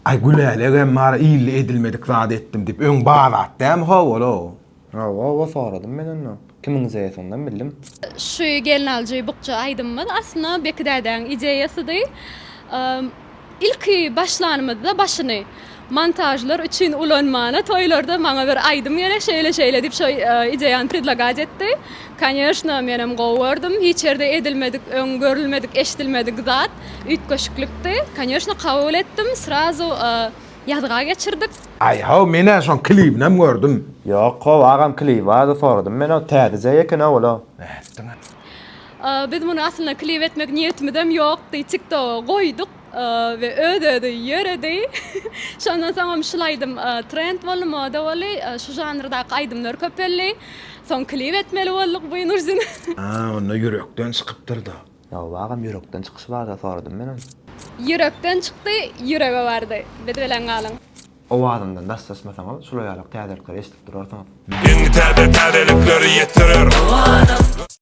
Aý Gülälegem bar ilde edilmedik zat etdim diýip öň bar zat dämi howala. Hawa hawa soradym men ondan. Kimiň ideýasyndan bildim. Şu gelnaljy bukja aýdymymyz aslynda Beki dädäň ideýasydy. Ilki başlanymyzda başyny montažlar üçin ulanmana toýlarda maňa bir aýdym gerek şeýle şeýle diýip şo ideýany predlagat etdi. Koneşno menem gowy gördüm. Hiç ýerde edilmedik öň görülmedik eşidilmedik zat üýtgeşiklikdi. Koneşno kabul etdim. Srazu ýazga geçirdik. Aý how menä şoň klibinem gördüm. Ýok how agam klibi bardy soradym men o täzeje eken how ol. Nätdiňä. Biz muny aslynda klip etmek niýetimizem ýokdy. TikToga goýduk we öz-özi ýöredi. Şondan soňam şul aýdym trend boldy, moda boldy. Şu žanrdaky aýdymlar köpeldi. Soň klip etmeli bolduk bu Nurzin. A onda ýürekden çykypdyrda. Ýok agam ýürekden çykyşy barda soradym men ony. Ýürekden çykdy, ýürege bardy. Biz bilen galyň. Owazymdan daşlaşmasaňyz şular ýalak täzelikleri eşidip durarsyňyz. Iň täze täzelikleri ýetirer.